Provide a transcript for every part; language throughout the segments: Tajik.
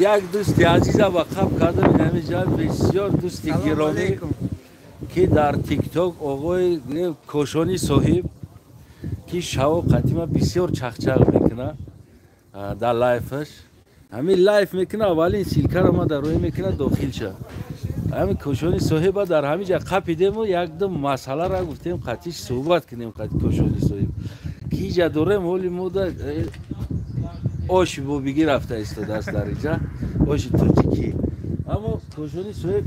Як дӯсти азиза ба қаб кардам, ҳамин ҷа бисёр дӯсти гиромӣ, ки дар Тикток оғои Кошони соҳиб, ки шаво қатима бисёр чахчах мекуна дар лайфаш. Ҳамин лайф мекуна, аввалин ссылка ро ма дар рӯй мекуна, дохил ша. Ҳамин Кошони соҳиба дар ҳамин ҷа қапидему якдум масъаларо гуфтем, қатиш суҳбат кунем. Қати Кошони соҳиб, ки иҷа дорем, ҳоли мода оши бобигӣ рафта истодааст дар иҷа, оши тоҷикӣ. Аммо Кошони соҳиб,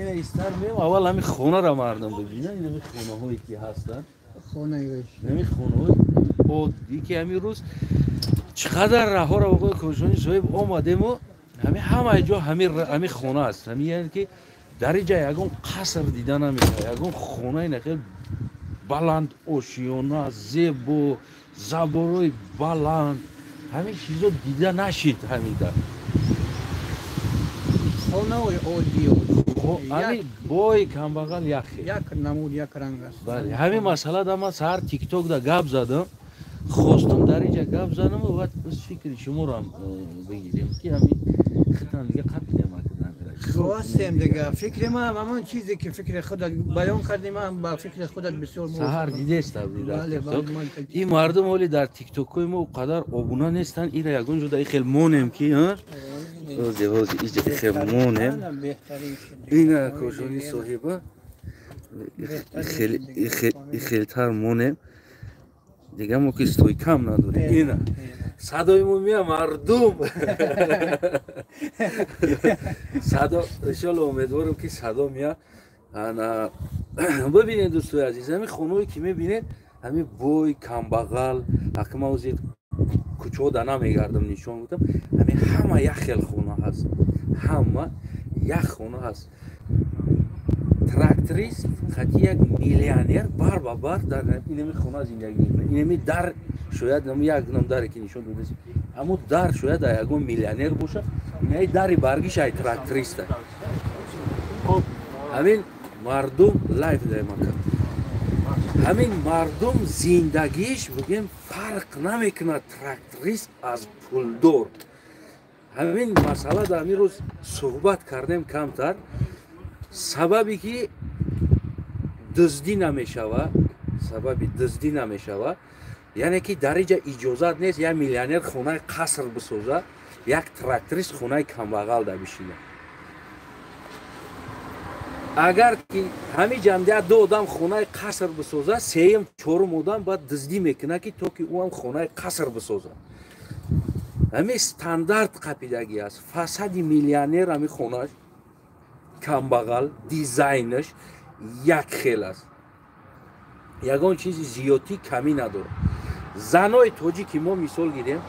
ина истар меем, аввал ҳамин хонаро мардум бибинанд. Ин ҳамин хонаҳое ки ҳастанд, ҳамин хонаҳои оддӣ, ки ҳамин рӯз чӣ қадар раҳоро, оғои Кошони соҳиб, омадему ҳамин ҳамаи ҷо ҳамин хона аст. Ҳамин, яъне ки дар иҷа ягон қаср дида намешавад, ягон хонаи нахел баланд, ошиёна, зебо, заборои баланд, ҳамин чизо дида нашид ҳамида. Хонаҳои оддӣ. Ҳамин бой, камбағал яхе. Як намуд, як ранг аст. Бале, ҳамин масъала да ман саҳар Тикток да гап задам, хостум дар инҷа гап занам ва фикри шуморо бигирем, ки ҳамин хитан дига қапидем. Хостем дига, фикри ман ҳамон чизе ки фикри худат баён кардӣ, ман ба фикри худат бисёр. Саҳар дидеста. Ин мардум ҳоли дар Тиктокҳои мо қадар обуна нестанд. Ира ягон ҷо дар хел монем, ки ҳози ҳози иҷа хел монем. Ина Кошони соҳиба хелтар монем. Дига мо ки стойка м надорем. Ина садои мо мия, мардум, садо. Иншолло, умедворам, ки садо мия. Ана бибинед, дӯстои азиз, ҳамин хонаое ки мебинед, ҳамин бой, камбағал, ҳакма озид кӯчаҳо да намегардам, нишон гуфтам, ҳамин ҳама як хел хона ҳаст, ҳама як хона ҳаст. Тракторист хати як миллионер бар ба бар дар инами хона зиндагӣ мекунад. Инами дар шояд як ном даре ки нишон додааст, аммо дар шояд ягон миллионер боша, инаи дари баргиш ай тракториста. Ҳамин мардум лайф даймака, ҳамин мардум зиндагиш бигем фарқ намекунад тракторист аз пулдор. Ҳамин масъала дар ҳамин рӯз суҳбат кардем камтар. Сабабе ки дуздӣ намешава, сабаби дуздӣ намешава, яъне ки дар иҷа иҷозат нест як миллионер хонаи қаср бисоза, як тракторист хонаи камбағал да бишина. Агар ки ҳамин ҷамъият ду одам хонаи қаср бисоза, сеюм, чорум одам баъд дуздӣ мекунад, ки то ки ӯ ҳам хонаи қаср бисоза. Ҳамин стандарт қапидагӣ аст. Фасади миллионер, ҳамин хонааш, камбағал дизайнаш як хел аст, ягон чизи зиёдтӣ, камӣ надорад. Занои тоҷики мо, мисол гирем,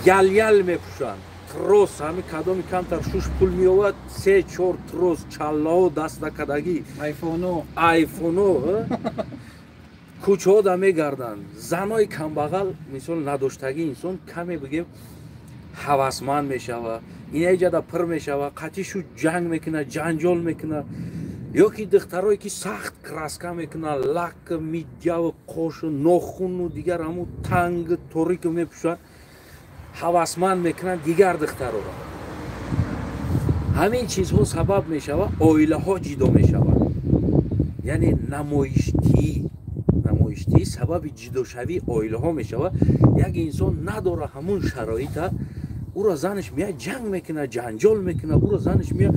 ял-ял мепӯшанд, трос. Ҳами кадоми камтар шуш пул меовад, се, чор трос, чаллао даст накардагӣ. Айфоно. Айфоно кӯчаҳо да мегарданд. Занои камбағал, мисол, надоштагӣ инсон каме бигем ҳавасманд мешава, инаиҷада пир мешава, қатишу ҷанг мекунад, ҷанҷол мекунад. Ё ки духтарое ки сахт краска мекунад, лак, миҷаву қошу нохуну дигар ҳамун танг торику мепӯшанд, ҳавасманд мекунанд дигар духтароро. Ҳамин чизҳо сабаб мешавад, оилаҳо ҷидо мешаванд. Яъне намоиштӣ сабаби ҷидошавии оилаҳо мешавад. Як инсон надора ҳамун шароита, ӯро занаш меяд, ҷанг мекунад, ҷанҷол мекунад. Ӯро занаш меяд,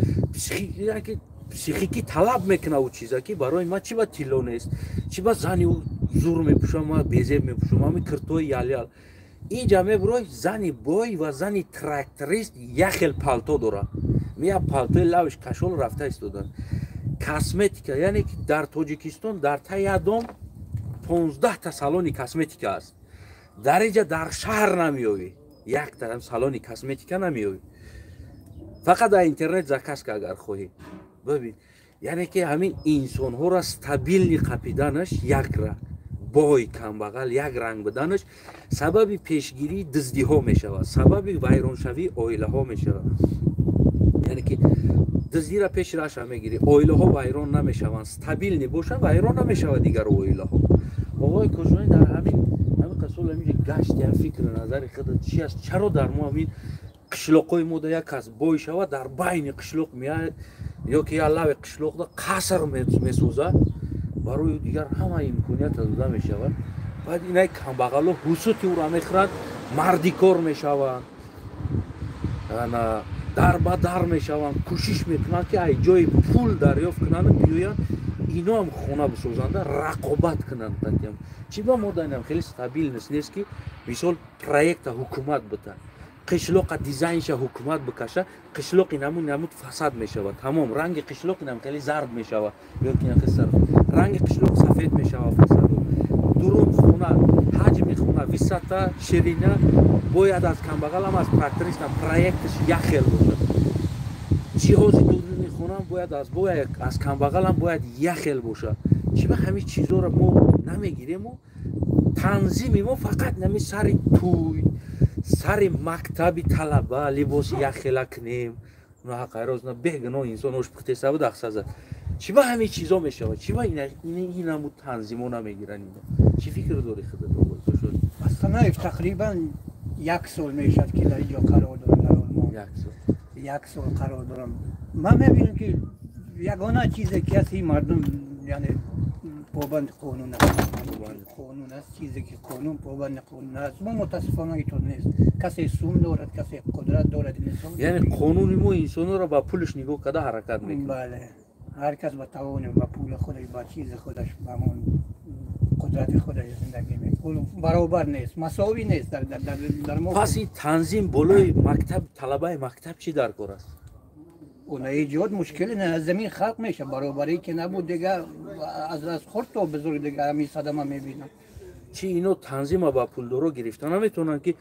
психикӣ талаб мекунад ӯ чиза, ки барои ман чи ба тилло нест, чи ба зани ӯ зур мепӯшам, ман безеб мепӯшам, ҳамин киртои ял-ял. Инҷа мебурой, зани бой ва зани тракторист як хел палто дорад. Мея, палтои лавш кашол рафта истоданд, косметика. Яъне ки дар Тоҷикистон дар таи як дом 15-та салони косметика аст. Дар инҷа дар шаҳр намеёвӣ, якта салони косметика намеёвӣ, фақат дар интернет заказ ка агар хоҳӣ. Бибин, яъне ки ҳамин инсонҳоро стабильный қапиданаш, якра бой, камбағал як ранг буданаш сабаби пешгирии дуздиҳо мешавад, сабаби вайроншавии оилаҳо мешавад. Яъне ки дуздира пеши раша мегирӣ, оилаҳо вайрон намешаванд. Стабильный бошанд, вайрон намешавад дигар оилаҳо. Оғои Кошонӣ, дар ҳамин қасол Мисол, ҳаминҷа гашти, ҳам фикру назари худат чи аст? Чаро дар мо ҳамин қишлоқҳои мо да як кас бой шавад, дар байни қишлоқ меяд ё ки як лави қишлоқда қаср месозад, барои дигар ҳама имконият дода мешавад, баъд инай камбағало ҳусути ӯро мехӯранд, мардикор мешаванд, дар ба дар мешаванд, кӯшиш мекунанд, ки ай ҷои пул дарёфт кунанд, биёянд, иноам хона бисозанда, рақобат кунанд. Чӣ ба мо данам хеле стабильность нест, ки мисол проекта ҳукумат бита, қишлоқа дизайнша ҳукумат бикаша? Қишлоқ инамуд намуд фасад мешавад, тамом. Ранги қишлоқ инам хеле зард мешавад ё ки ранги қишлоқ сафед мешавад, фасаду дурун хона, ҳаҷми хона, высота, ширина бояд аз камбағалам, аз трактористам проекташ як хел бошад. Ҷиҳози дуруни хонам бояд аз камбағалам бояд як хел бошад. Чӣ ба ҳамин чизоро мо намегирему? Танзими мо фақат нами сари тӯй, сари мактаби талаба либоси якхела кунем. Ҳақайрозна бегуноҳ инсон ош пухтесабуд, ахсазад. Чӣ ба ҳамин чизо мешавад? Чӣ ба инаму танзимо намегиранд ино? Чӣ фикр дорӣ худат? Астанаев, тақрибан як сол мешавад, ки дар инҷо қарор дорам, дар Олмон. Як сол. Як сол қарор дорам. Ман мебинам, ки ягона чизе ки ҳаст, ин мардум, яъне, побанд қонун аст. Қонун аст, чизе ки қонун, побанди қонун аст. Мо, мутаассифона, интор нест. Касе сум дорад, касе қудрат дорад. Яъне қонуни мо инсонро ба пулаш нигоҳ карда ҳаракат мекунад. Бале, ҳар кас ба тавони, ба пули худаш, ба чизи худаш, ба ҳамон қудрати худаш зиндагӣ мекунад. Баробар нест, масовӣ нест дар мо. Пас ин танзим болои мактаб, талабаи мактаб чӣ дар кор аст? Она эҷод мушкиле не, аз замин халқ меша. Баробарӣ ки набуд, дига аз хурд то бузург дига ҳамин садама мебинам. Чи ино танзима ба пулдоро гирифта наметавонанд, ки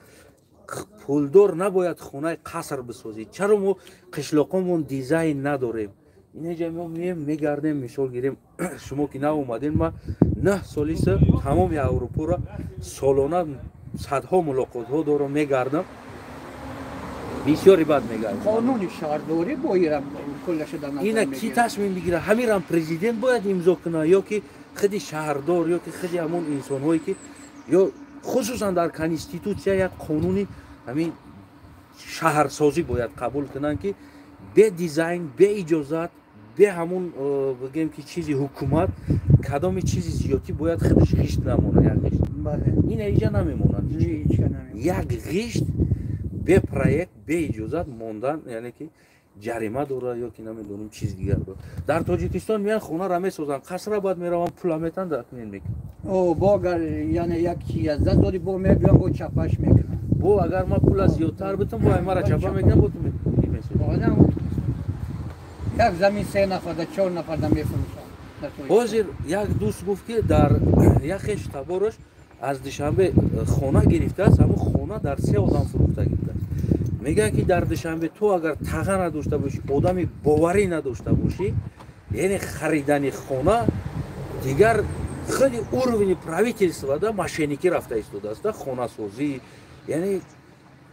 пулдор набояд хонаи қаср бисозӣ? Чаро мо қишлоқомон дизайн надорем? Инеҷа мо меем, мегардем. Мисол гирем, шумо ки нав омадем, ма 9 солиса тамоми Аврупоро солона садҳо мулоқотҳо дорам, мегардам, бисёри бад мегардам. Қонуни шаҳрдорӣ бояд куллаша дар назар Ина ки мегирад. тасмим бигирад? Ҳамирам президент бояд имзо кунад ё ки худи шаҳрдор, ё ки худи ҳамон инсонҳое ки ё хусусан дар конститутсия як қонуни ҳамин шаҳрсозӣ бояд қабул кунанд, ки бе дизайн, бе иҷозат, бе ҳамун бигем ки чизи ҳукумат, кадоми чизи зиёдтӣ бояд худаш ғишт намонад, як ғишт. Ина иҷа намемонад. Ҳеҷ намемонад. Як ғишт бе проект, бе иҷозат мондан, яъне ки ҷарима дорад ё ки намедонам, чиз дигар дорад. Дар Тоҷикистон меян, хонара месозанд, қасра, баъд мераванд, пула метан, документ мекунанд. О, бо агар, яъне, як чи аз даст додӣ, бо мебиён, бо чапаш мекунанд. Бо агар ман пула зиёдтар битам, бо мара чапа мекунам, бо ту месозӣ. Одам як замин се нафарда, чор нафарда мефурӯшанд дар Тоҷикистон. Ҳозир як дӯст гуфт, ки дар як хеш табораш аз Душанбе хона гирифтааст, ҳамун хона дар се одам фурӯхта гирифтааст. Мегӯянд, ки дар Душанбе ту агар таға надошта бошӣ, одами боварӣ надошта бошӣ, яъне харидани хона дигар худи уровни правительства да мошенникӣ рафта истодааст да хонасозӣ. Яъне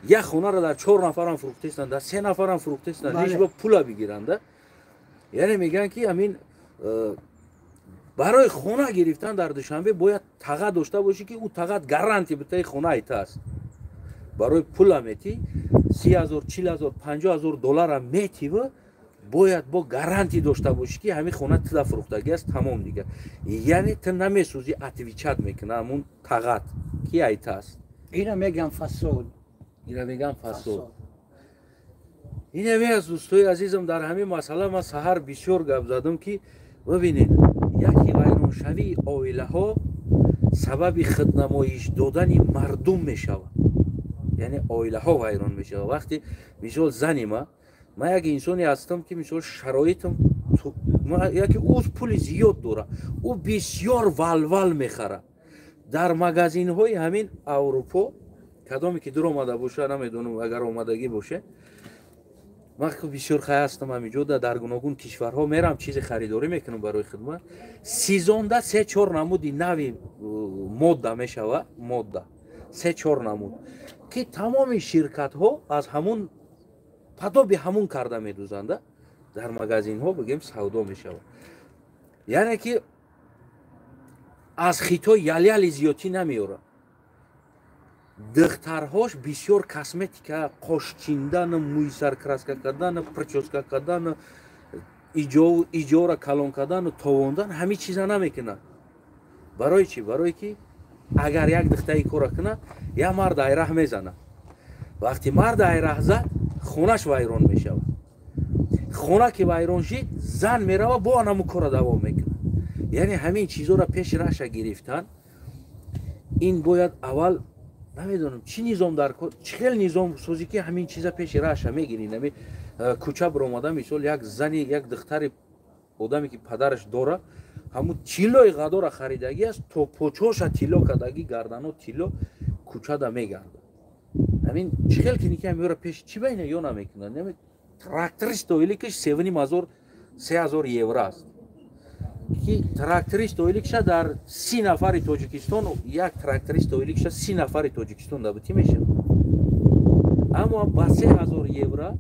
як хонаро дар чор нафарам фурӯхтаистанд, дар се нафарам фурӯхтаистанд, ҳеҷ ба пула бигиранда. Яъне мегӯянд, ки ҳамин барои хона гирифтан дар Душанбе бояд таға дошта бошӣ, ки ӯ тағат гарантия битаи хона айта аст. Барои пула метӣ, 30 000, 40 000, 50 000 доллара метива, бояд бо гарантия дошта бошӣ, ки ҳамин хона тида фурӯхтагӣ аст, тамом дигар. Яъне ту намесӯзӣ, отвечать мекуна ҳамун тағат, ки айта аст. Ина мегӯям фасод. Ина мегӯям фасод. Ин ҳаме аст, дӯстои азизам. Дар ҳамин масъала ман саҳар бисёр гап задам, ки бибинед, яке вайроншавии оилаҳо сабаби худнамоиш додани мардум мешавад. Яъне оилаҳо вайрон мешавад, вақте мисол зани ма, ман як инсоне ҳастам, ки мисол шароитам, яке ӯ пули зиёд дорад, ӯ бисёр валвал мехарад дар магазинҳои ҳамин Аврупо. Кадоме ки дур омада боша, намедонам, агар омадагӣ боше, ман бисёр хай ҳастам ҳамиҷода, дар гуногун кишварҳо мерам, чизе харидорӣ мекунам барои хидмат. Сезонда се чор намуди нави модда мешава, модда се чор намуд, ки тамоми ширкатҳо аз ҳамун подобие ҳамун карда медузанда, дар магазинҳо, бигем, савдо мешавад. Яъне ки аз Хитой яляли зиёдтӣ намеорад. Духтарҳош бисёр косметика, қошчиндан, мӯйсар краска кардан, причёска кардан, иҷора калон кардану товондан, ҳамин чиза намекунад. Барои чӣ? Барое ки агар як духтари кора кунад, як мард айраҳ мезанад. Вақти мард айраҳ зад, хонаш вайрон мешавад. Хона ки вайрон шид, зан мерава, бо анаму кора давом мекунад. Яъне ҳамин чизоро пеши раша гирифтан, ин бояд аввал намедонам чӣ низом дар чӣ хел низом созӣ, ки ҳамин чиза пеши раша мегирӣ. Нами кӯча биромада, мисол, як зани, як духтари одаме ки падараш дора, ҳамун тиллои ғадора харидагӣ аст, то почоша тилло кардагӣ, гардано тилло, кӯчада мегардад. Ҳамин чӣ хел кини ки ҳамиёра пеш чӣ ба ина ё намекунад? Тракторист тоиликаш 3,5 ҳазор, 3000 евро аст, ки тракторист тоиликша дар 30 нафари Тоҷикистон, як тракторист тоиликша 30 нафари Тоҷикистон дабутӣ мешавад. Аммо ба 3000 евро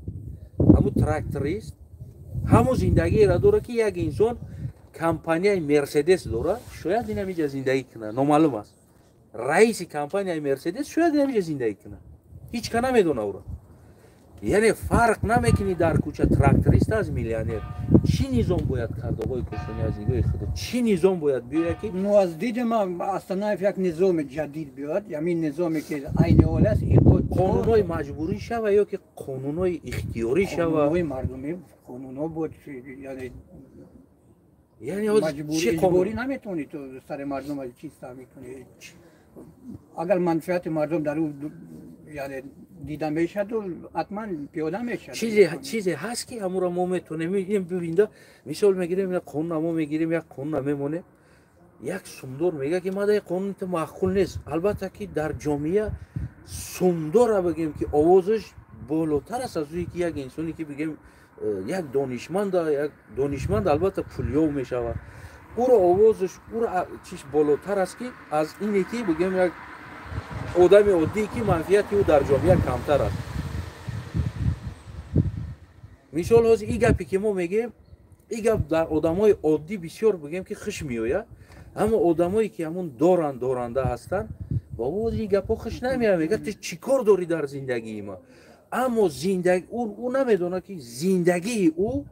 ҳамун тракторист ҳамун зиндагиеро дорад, ки як инсон компанияи Мерседес дорад, шояд ин ҳамиҷа зиндагӣ кунад, номаълум аст. Раиси компанияи Мерседес шояд ин ҳамиҷа зиндагӣ кунад, ҳеҷ ка намедона ӯро. Яъне фарқ намекунӣ дар кӯча тракторист аз миллионер. Чӣ низом бояд кард, оқои Кошонӣ, аз нигоҳи худо чӣ низом бояд биёяд ки Ну, аз диди ман, Астанаев як низоми ҷадид биёяд, ҳамин низоме ки айни ҳол аст. Қонунҳои маҷбурӣ шава ё ки қонунҳои ихтиёрӣ шава? Қонунҳои мардумӣ, қонунҳо буд, яъне яъне маҷбурӣ наметавонӣ ту сари мардум чиз таъмин кунӣ. Агар манфиати мардум дар ӯ, яъне, дида мешавад, ҳатман пиёда мешавад. Чизе ҳаст, ки ҳамуро мо метавонем бибинда. Мисол мегирем, як қонуна мо мегирем, як қонуна мемонем, як сумдор мега, ки мада қонун ту маъқул нест. Албатта, ки дар ҷомеа сумдора бигем, ки овозаш болотар аст аз ӯе ки як инсоне ки бигем як донишманда. Як донишманд, албатта, пулёв мешавад, ӯро овозаш, ӯро чиш болотар аст, ки аз ине ки бигем як одами оддие, ки манфиати ӯ дар ҷомеа камтар аст. Мисол, ҳозир и гапе ки мо мегӯем, и гап дар одамои оддӣ бисёр, бигем, ки хуш меояд, аммо одамое ки ҳамун доранд, доранда ҳастанд, ба овози и гапҳо хуш намеояд. Мегӯяд: «Ту чӣ кор дорӣ дар зиндагии ма?» Аммо ӯ намедонад, ки зиндагии ӯ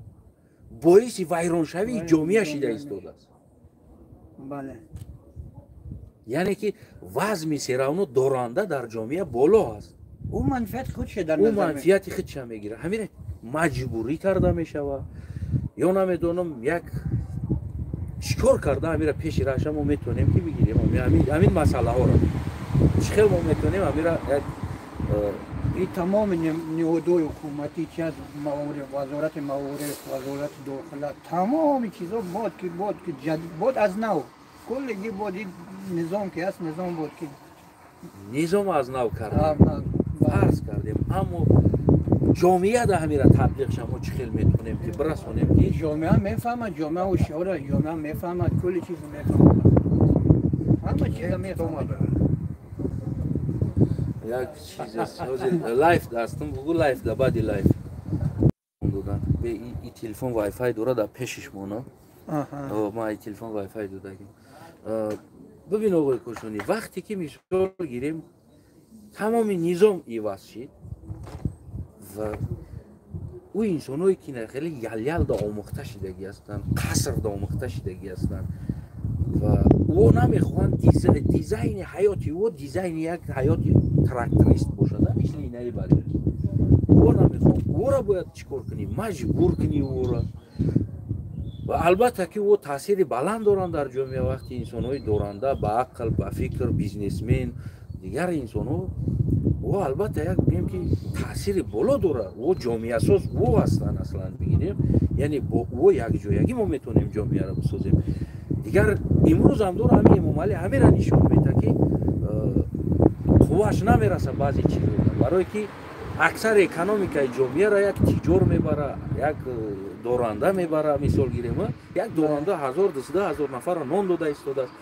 боиси вайроншавии ҷомеа шида истодааст. Яъне ки вазми всё равно доранда дар ҷомеа боло аст. Ӯ манфиати худша дар ӯ манфиати худша мегирад. Ҳамин маҷбурӣ карда мешавад ё намедонам, як чӣ кор карда ҳамира пеши раша мо метавонем ки бигирем? Ҳамин масъалаҳоро чӣ хел мо метавонем ҳамира як И тамоми ниҳодҳои ҳукуматӣ, чи аз маориф, вазорати маориф, вазорати дохила, тамоми чизо бод аз нав куллиги бод низом ки ҳаст, низом буд ки Низом аз нав кардем, фарз кардем, аммо ҷомеа да ҳамира таблиғша мо чӣ хел метавонем ки бирасонем ки Ҷомеа мефаҳмад, ҷомеа ҳушёра, ҷомеа мефаҳмад, кулли чиз мефаҳмад, ҳама чиза мефаҳмад. Як чиз аст, ҳозир live ҳастам, бугу live да баъди live додан. И телефон вайфай дора, дар пешиш мона. Ма и телефон вайфай додагим. Бибин, оғои Кошонӣ, вақте ки мисол гирем, тамоми низом иваз шид ва ӯ инсоное ки хеле ял-ялда омӯхта шидагӣ ҳастанд, қасрда омӯхта шидагӣ ҳастанд ва ӯ намехоҳанд дизайни ҳаёти ӯ дизайни як ҳаёти тракторист бошад, мисли инаи бале, ӯ намехоҳанд. Ӯро бояд чӣ кор кунӣ? Маҷбур кунӣ ӯро? Ва албатта, ки ӯ таъсири баланд доранд дар ҷомеа. Вақти инсонҳои доранда, ба ақл, ба фикр, бизнесмен, дигар инсонҳо, ӯ албатта як, бигем, ки таъсири боло дорад. Ӯ ҷомеасоз ӯ ҳастанд, аслан бигирем, яъне бо ӯ якҷоягӣ мо метавонем ҷомеаро бисозем. Дигар имрӯзам дора, ҳамин Эмомалӣ ҳамира нишон медиҳад, ки қувваш намераса баъзе чизҳо, барое ки аксари экономикаи ҷомеаро як тиҷор мебара, як доранда мебара. Мисол гирем, як доранда ҳазор, 20,000 нафарро нон дода истодааст.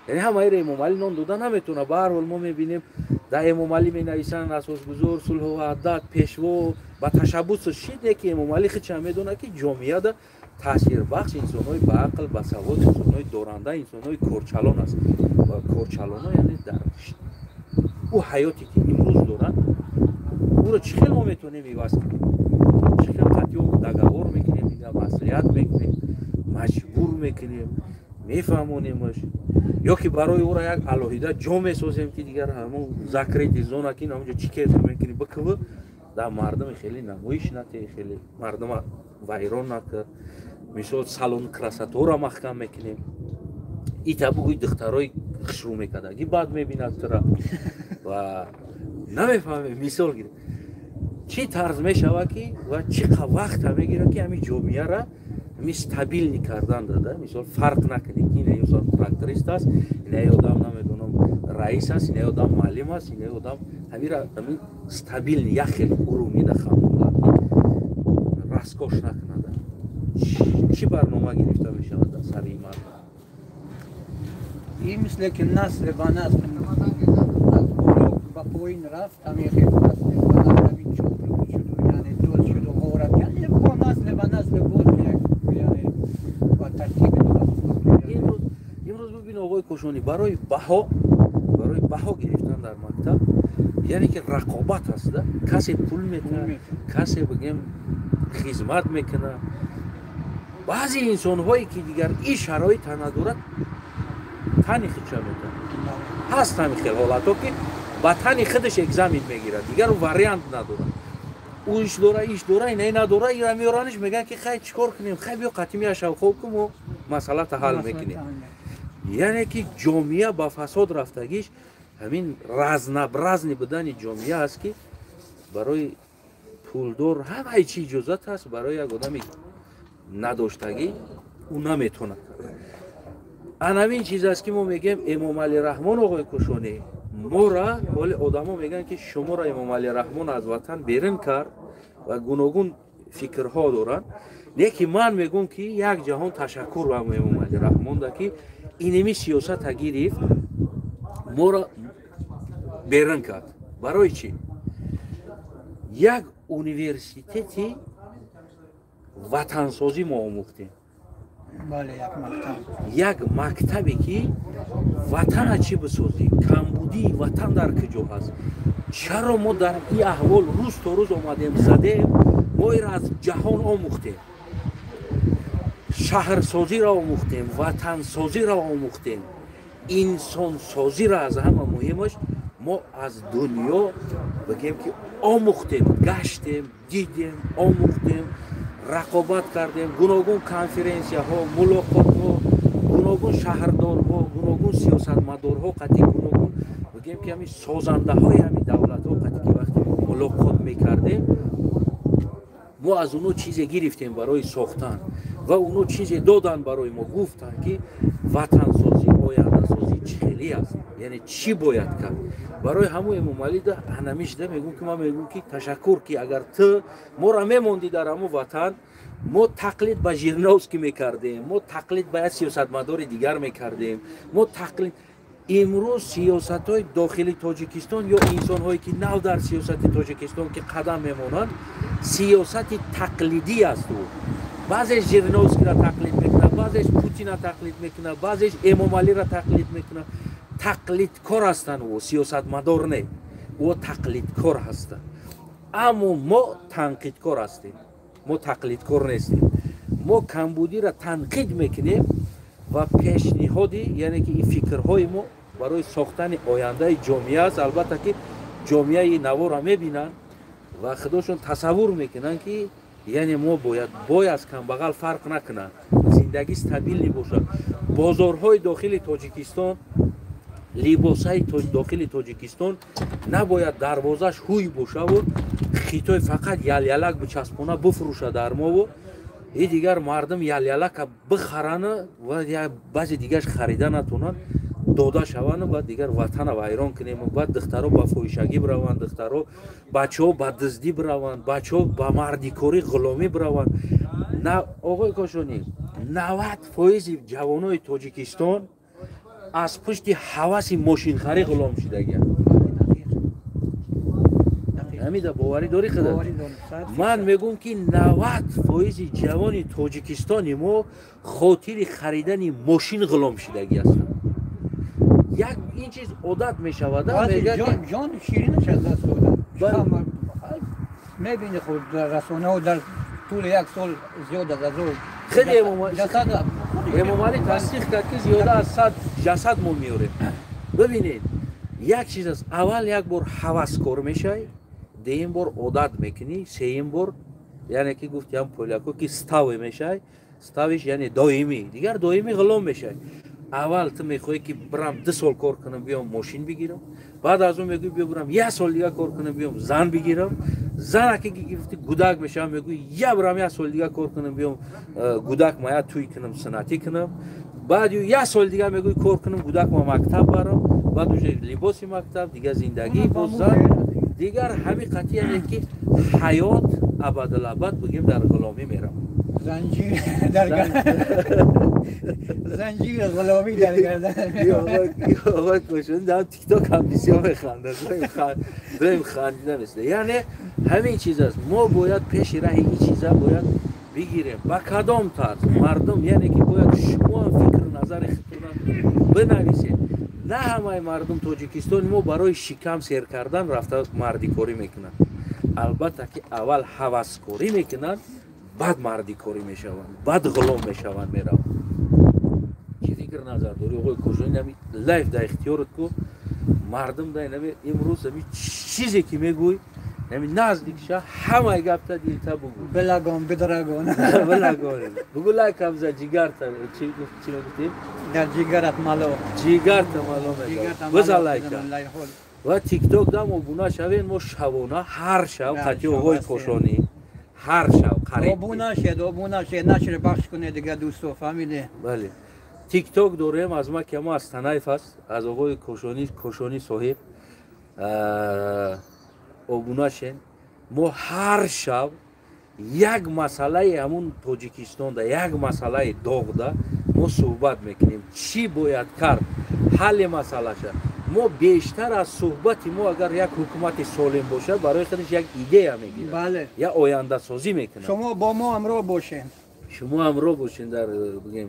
Яъне ҳамаиро Эмомалӣ нон дода наметавонад. Ба ҳар ҳол, мо мебинем, дар Эмомалӣ менависанд асосгузор сулҳу ваҳдат, пешво, ба ташаббусу шид, ки Эмомалӣ худшам медонад, ки ҷомеада таъсирбахш инсонҳои баақл, басавод, инсонҳои доранда, инсонҳои корчалон аст. Ва корчалоно, яъне дар Ӯ ҳаёте ки имрӯз доранд, ӯро чӣ хел мо метавонем иваз кунем? Чӣ хел қатъи договор мекунем, маслиҳат мекунем, маҷбур мекунем, мефаҳмонемаш, ё ки барои ӯро як алоҳида ҷо месозем, ки дигар ҳамон закрытый зона, ки ҳамонҷо чӣ кер мекунӣ бикунӣ, дар мардуми хеле намоиш натӣ, хеле мардума вайрон накар. Мисол, салон красота ро маҳкам мекунем, ита бугӯи духтарои хушрӯ мекардаги баъд мебинад тура ва намефаҳмем. Мисол гирем, чӣ тарз мешавад ки ва чӣ вақта мегирад, ки ҳамин ҷомеара ҳамин стабильный кардан дада? Мисол, фарқ накунӣ, ки ин одам тракторист аст, ин одам, намедонам, раис аст, ин одам муаллим аст, ин одам ҳамира, ҳамин стабильный як хел уровень хамонда раскош накунада. Чӣ барнома гирифта мешавад дар сари ин мардум? Ин мисле ки насл ба насл аз боло ба поин рафт, ҳамин хел насл ба насл ҳамин чӯб шуду, яъне дӯз шуду, ғорат, яъне бо насл ба насл боз яъне ба тартиби дуруст. Имрӯз бибин, оғои Кошонӣ, барои баҳо гирифтан дар мактаб, яъне ки рақобат аст да. Касе пул метаҳад, касе, бигем, хизмат мекунад. Баъзе инсонҳое ки дигар ин шароита надорад, тани худша метаҳад. Ҳаст ҳамин хел ҳолатҳо, ки ба тани худаш экзамен мегирад, дигар вариант надорад. Ӯ иш дора, иш дора, ина надора, ира меораниш, мегӯянд, ки хай, чӣ кор кунем, хай, биё қатими яшав, хоб ку, мо масъалата ҳал мекунем. Яъне ки ҷомеа ба фасод рафтагиш ҳамин разнообразный будани ҷомеа аст, ки барои пулдор ҳамаи чи иҷозат аст, барои як одами надоштагӣ ӯ наметонад. Анамин чиз аст, ки мо мегӯем Эмомалӣ Раҳмон, оғои Кушонӣ, мора ҳоли одамо мегӯянд, ки шуморо Эмомалӣ Раҳмон аз ватан берун кард ва гуногун фикрҳо доранд. Лекин ман мегӯм, ки як ҷаҳон ташаккур ба Эмомалӣ Раҳмонда, ки инеми сиёсата гирифт, моро берун кард. Барои чӣ? Як университети ватансозӣ мо омӯхтем, як мактабе, ки ватана чӣ бисозӣ, камбудии ватан дар куҷо ҳаст, чаро мо дар ин аҳвол рӯз то рӯз омадем задем. Мо иро аз ҷаҳон омӯхтем, шаҳрсозиро омӯхтем, ватансозиро омӯхтем, инсонсозиро. Аз ҳама муҳимаш, мо аз дунё, бигем, ки омӯхтем, гаштем, дидем, омӯхтем, рақобат кардем, гуногун конференсияҳо, мулоқотҳо, гуногун шаҳрдорҳо, гуногун сиёсатмадорҳо қатъи, гуногун, бигем, ки ҳамин созандаҳои ҳамин давлатҳо қатъи, ки вақте мулоқот мекардем, мо аз онҳо чизе гирифтем барои сохтан ва онҳо чизе доданд барои мо. Гуфтанд, ки ватансозӣ, ояндасозӣ чӣ хеле аст, яъне чӣ бояд кард. Барои ҳамун Эмомалида ҳанамишда мегӯм, ки ман мегӯм, ки ташаккур, ки агар ту моро мемондӣ дар ҳамун ватан, мо тақлид ба Жириновский мекардем, мо тақлид ба як сиёсатмадори дигар мекардем, мо тақлид. Имрӯз сиёсатҳои дохили Тоҷикистон ё инсонҳое, ки нав дар сиёсати Тоҷикистон ки қадам мемонанд, сиёсати тақлидӣ аст. Ӯ баъзеш Жириновскийро тақлид мекунад, баъзеш Путина тақлид мекунад, баъзеш Эмомалиро тақлид мекунад. Тақлидкор ҳастанд, ӯ сиёсатмадор не, ӯ тақлидкор ҳастанд. Аммо мо танқидкор ҳастем, мо тақлидкор нестем. Мо камбудиро танқид мекунем ва пешниҳоди, яъне ки ин фикрҳои мо барои сохтани ояндаи ҷомеа аст. Албатта, ки ҷомеаи навора мебинанд ва худошон тасаввур мекунанд, ки яъне мо бояд бой аз камбағал фарқ накунанд, зиндагӣ стабильный бошад. Бозорҳои дохили Тоҷикистон, либосаи дохили Тоҷикистон набояд дарвозаш ҳуй бошаву Хитой фақат ялялак бичаспона буфурӯша дар мову и дигар мардум ялялака бихарана ва баъзе дигарш харида натонанд, дода шаванд, баъд дигар ватана вайрон кунем, баъд духтаро ба фоҳишагӣ бираванд, духтаро, бачаҳо ба дуздӣ бираванд, бачаҳо ба мардикорӣ, ғуломӣ бираванд. Оғои Кошонӣ, 90 фоизи ҷавонои Тоҷикистон аз пушти ҳаваси мошинхарӣ ғулом шудагианд. Ҳамида боварӣ дорӣ худа? Ман мегӯм, ки 90 фоизи ҷавони тоҷикистони мо хотири харидани мошин ғулом шудагӣ ҳастанд. Як ин чиз одат мешавад. Ҷон ширинаш аз даст дода. Мебини худ расонаҳо дар тӯли як сол зиёд аз 1000 хеле Эмомалӣ тасдиқ кард, ки зиёда аз 100 ҷасад мо меорем. Бибинед, як чиз аст: аввал як бор ҳаваскор мешавӣ, дуюм бор одат мекунӣ, сеюм бор, яъне ки гуфтиам поляко ки ставе мешавӣ, ставиш яъне доимӣ, дигар доимӣ ғулом мешавӣ. Аввал ту мехоҳӣ, ки бирам 2 сол кор кунам, биём мошин бигирам, баъд аз он мегӯӣ, биё бирам як сол дига кор кунам, биём зан бигирам. Зана ки гирифти, гудак мешавам, мегӯӣ, я бирам як сол дига кор кунам, биём гудак ма я тӯй кунам, суннатӣ кунам. Баъд як сол дига мегӯӣ, кор кунам, гудак ма мактаб барам, баъд уже либоси мактаб, дигар зиндагӣ бо зан, дигар ҳамин қатъи, яъне ки ҳаёт абадулабад бигем дар ғуломӣ меравад. Занҷир дар занҷир ғуломӣ дар гардан. Оғои Кошонӣ дар Тикток ҳам бисёр механдад, доим хандида места. Яъне ҳамин чиз аст, мо бояд пеши раҳи ин чиза бояд бигирем. Ба кадом тарз мардум, яъне ки бояд шумо ҳам фикру назари худтона бинависед. На ҳамаи мардум Тоҷикистони мо барои шикам сер кардан рафта мардикорӣ мекунанд. Албатта ки аввал ҳаваскорӣ мекунанд, баъд мардикорӣ мешаванд, баъд ғулом мешаванд, мераванд. Чӣ фикр назар дорӣ, оғои Кошонӣ? Ами лайф дар ихтиёрат ку, мардум да инами имрӯз ами чизе ки мегӯй, ами наздикша ҳамаи гапта дилта бугӯ. Билагон, бидрагон. Билагон бугӯ, лайкам за, ҷигарта чӣ мегуфтем? Дар ҷигарат мало. Ҷигарта мало мега, биза лайка ва Тикток дам обуна шавен. Мо шабона ҳар шаб қатъи оғои Кошонӣ ҳар шаб қариб обуна шед, обуна шед, нашр бахш кунед, дига дӯсто, фаҳмиде. Бале, Тикток дорем, аз ма ки мо аз Танаев аст, аз оғои Кошонӣ, Кошонӣ соҳиб обуна шен. Мо ҳар шаб як масъалаи ҳамун Тоҷикистонда, як масъалаи доғда мо суҳбат мекунем, чӣ бояд кард, ҳалли масъалаша. Мо бештар аз суҳбати мо, агар як ҳукумати солим бошад, барои худаш як идея мегирад, як ояндасозӣ мекунад. Шумо бо мо ҳамроҳ бошед. Шумо ҳамроҳ бошед дар, бигем,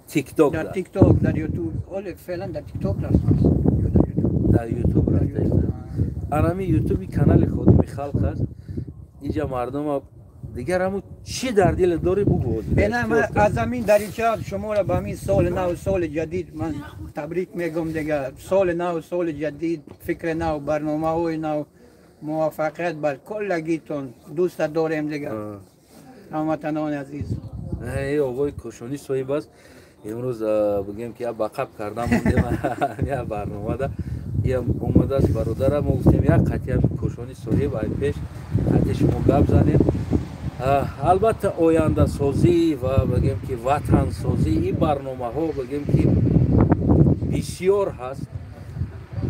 Тикток. Дар Тикток, дар Ютуб. Оле феълан дар Тикток рафтааст. Дар Ютуб рафтааст. Анами Ютуби канали Ходими халқ аст. Инҷа мардума дигар ҳамун чӣ дар дилат дорӣ, бугӯ. Бена, аз ҳамин дарича шуморо ба ҳамин соли нав, соли ҷадид ман табрик мегӯм. Дигар соли нав, соли ҷадид, фикри нав, барномаҳои нав, муваффақият бар коллагитон. Дӯста дорем дигар, ҳамватанони азиз. Оғои Кошонӣ соҳиб аст. Имрӯз бигем ки як ба қаб кардан мондем, як барномада иам омадааст бародара. Мо гуфтем, як қатъи Кошонӣ соҳиб ай пеш қатъи шумо гап занем. Албатта, ояндасозӣ ва бигем ки ватансозӣ, ин барномаҳо, бигем ки бисёр ҳаст.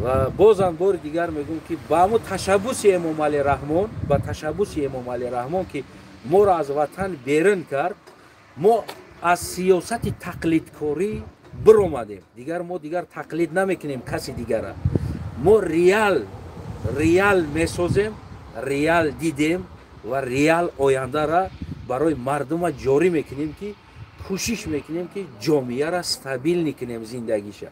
Ва бозам бори дигар мегӯм, ки ба ҳамун ташаббуси Эмомалӣ Раҳмон, ба ташаббуси Эмомалӣ Раҳмон, ки моро аз ватан берун кард, мо аз сиёсати тақлидкорӣ биромадем. Дигар мо дигар тақлид намекунем каси дигара, мо реал, реал месозем, реал дидем ва реал ояндара барои мардума ҷорӣ мекунем, ки кӯшиш мекунем, ки ҷомеаро стабильный кунем зиндагиша.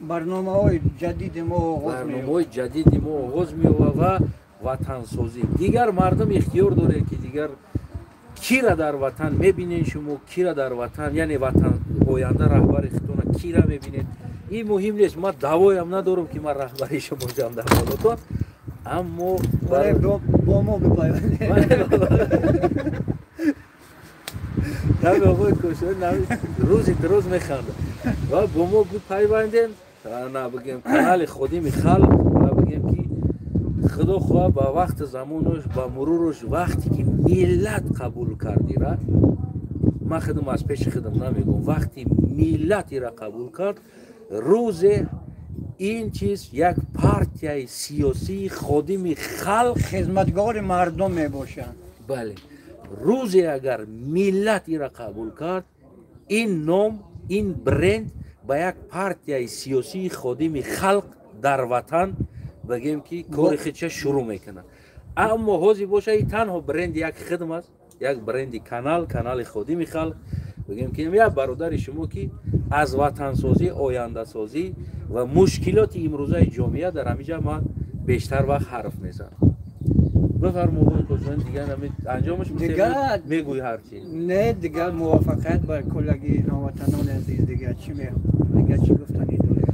Барномаҳои ҷадиди мо оғоз. Барномаҳои ҷадиди мо оғоз меёбад ва ватансозӣ. Дигар мардум ихтиёр доред, ки дигар кира дар ватан мебинед шумо, кира дар ватан, яъне ватан оянда раҳбари худтона кира мебинед, ин муҳим нест. Ман даъвоям надорам, ки ман раҳбари шумо ҷам дар болотон, аммо бо мо бипайвандед. Нами оғои Кошонӣ рӯзи рӯз механдад. Ва бо мо бипайвандем на, бигем, канали Ходими халқ. Ва бигем ки худо хоҳа, ба вақти замонаш, ба муруруш, вақте ки миллат қабул кардира, ман худам аз пеши худам намегӯм, вақти миллат ира қабул кард, рӯзе ин чиз як партияи сиёсии ходими халқ, хизматгори мардум мебошанд. Бале, рӯзе агар миллат ира қабул кард, ин ном, ин бренд ба як партияи сиёсии ходими халқ дар ватан, бигем ки кори худша шурӯъ мекунад. Аммо ҳозир боша, и танҳо бренди як хидм аст, як бренди канал, канали Ходими халқ, бигем ки як бародари шумо, ки Аз ватансозӣ, ояндасозӣ ва мушкилоти имрӯзаи ҷомеа дар ҳамиҷа ман бештар вақт ҳарф мезанам. Бифармо, оғои Кошонӣ, дигар анҷомаш мегӯй ҳарчи. Не, дигар муваффақият бар куллаги ҳамватанони азиз. Дигар чӣ, дигар чӣ гуфтанӣ дорем?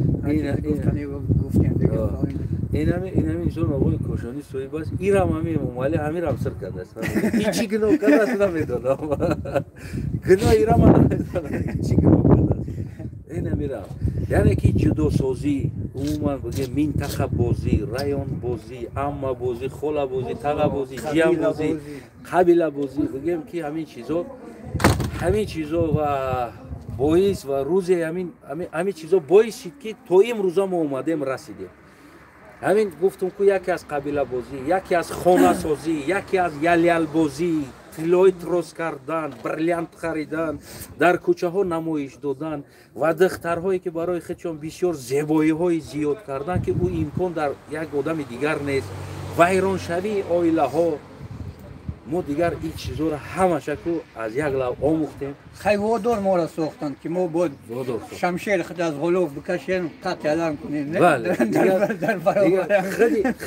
Гуфтанӣ гуфтем дигар. Инами инсон оғои Кошонӣ соҳиб аст. Ирам ҳами Эмомалӣ ҳамирам сир кардааст. Ҳичи гуноҳ кардааст, намедонам. Гуноҳ ирама намедонам, чӣ гуноҳ кардааст. Инамирам, яъне ки ҷудосозӣ, умуман бигем, минтақабозӣ, районбозӣ, аммабозӣ, холабозӣ, тағабозӣ, ҷиянбозӣ, қабилабозӣ, бигем ки ҳамин чизо ва боис ва рӯзе ҳамин чизо боис шид, ки то имрӯза мо омадем, расидем. Ҳамин гуфтум ку, яке аз қабилабозӣ, яке аз хонасозӣ, яке аз ялялбозӣ, тиллои трос кардан, бриллиант харидан, дар кӯчаҳо намоиш додан ва духтарҳое ки барои худшон бисёр зебоиҳои зиёд кардан, ки ӯ имкон дар як одами дигар нест, вайроншавии оилаҳо. Мо дигар ин чизоро ҳамашаку аз як лав омӯхтем. Хай, водор моро сохтанд, ки мо бояд шамшери худ аз ғулуф бикашем, қатъи алам кунем.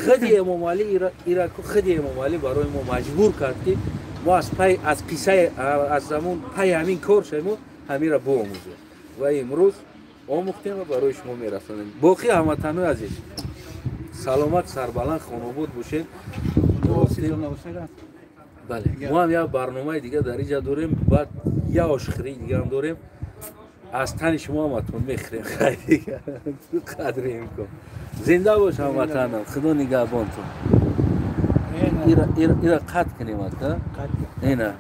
Худи Эмомалӣ ираку, худи Эмомалӣ барои мо маҷбур кард, ки мо аз пай, аз қиссаи, аз замон пай ҳамин кор шавем, ҳамира биомӯзем ва имрӯз омӯхтем ва барои шумо мерасонем. Боқӣ, ҳамватанои азиз, саломат, сарбаланд, хонобод бошед. Бале, мо ҳам як барномаи дига дар инҷа дорем, баъд як ошхӯрии дигаам дорем, аз тани шумо ҳаматон мехӯрем қадри имкон. Зинда бош, ҳамватанам, худо нигаҳбонтон. Ира қатъ кунем ака, ина.